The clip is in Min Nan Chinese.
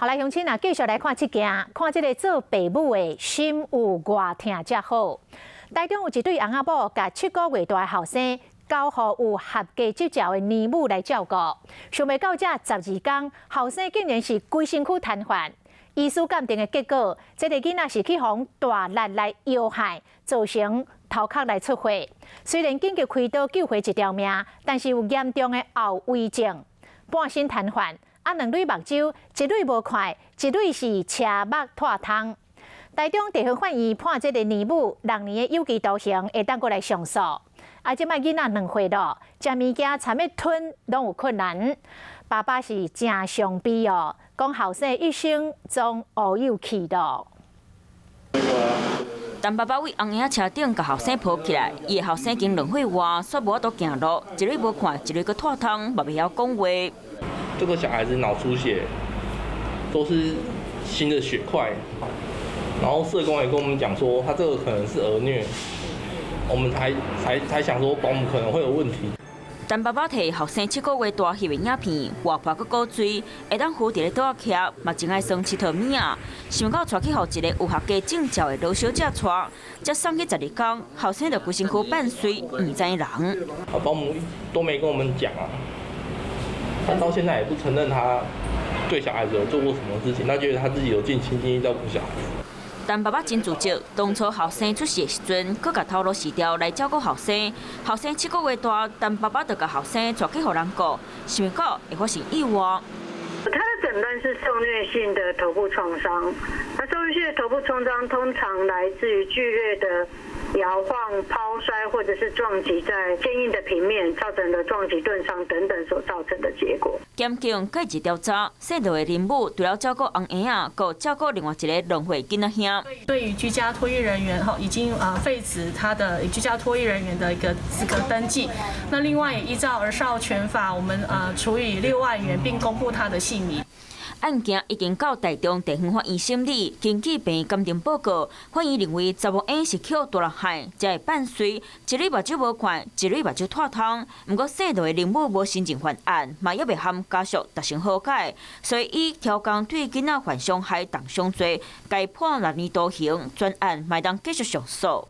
好來，鄉親啊，繼續來看這件，看這个做爸母的心有偌疼才好。台中有一對翁仔某，共7個月大的後生交予有合格執照的奶母來照顧，想袂到這12工，後生竟然是規身軀癱瘓。醫師鑑定的結果，這个囡仔是去予大力來搖害，造成頭殼來出血。雖然緊急開刀救回一條命，但是有嚴重的後遺症，半身癱瘓。啊，兩蕊目睭，一蕊無看，一蕊是車目脫窗。台中地方法院判這个奶母6年的有期徒刑，會當閣來上訴。啊，這擺囡仔2歲咯，食物件參欲吞攏有困難。爸爸是誠傷悲哦，講後生一生總烏有去咯。陳爸爸佇紅嬰仔車頂共後生抱起來，伊的後生已經2歲外，煞無法度行路，一蕊無看，一蕊閣脫窗，嘛袂曉講話。這個小孩子腦出血，都是新的血塊，然後社工也跟我們講說，他這個可能是兒虐，我們才想說保姆可能會有問題。陳爸爸提後生7個月大翕的影片，活潑閣古錐，會當扶佇咧桌仔徛，嘛真愛耍𨑨迌物仔。想袂到帶去予一個有合格證照的羅小姐帶，才送去12工，後生就規身軀半碎，毋知人。啊，保姆都沒跟我們講啊，他到現在也不承認他對小孩子有做過什麼事情，他覺得他自己有盡心盡力照顧小孩子。陳爸爸真自責，當初後生出事的時陣，閣共頭路辭掉來照顧後生。後生七個月大，陳爸爸就共後生帶去予人顧，想袂到會發生意外。他的診斷是受虐性的頭部創傷，那受虐性的頭部創傷通常來自於劇烈的搖晃、拋摔或者是撞擊在堅硬的平面造成的撞擊鈍傷等等所造成的結果。檢警繼續調查，姓羅的林母除了照顧翁嬰仔，閣照顧另外一个2歲囡仔兄。對於居家托育人員，哈，已經啊廢止他的居家托育人員的一個資格登記。那另外也依照兒少權法，我們啊處以6萬元，並公布他的姓名。案件已經到台中地方法院審理，根據病院鑑定報告，法院認為查某嬰是予大力害，才會半碎，一蕊目睭無看，一蕊目睭脫窗。毋過姓羅的林母無承認犯案，嘛猶未和家屬達成和解，所以以超工對囡仔犯傷害重傷罪，共判6年徒刑，全案嘛會當繼續上訴。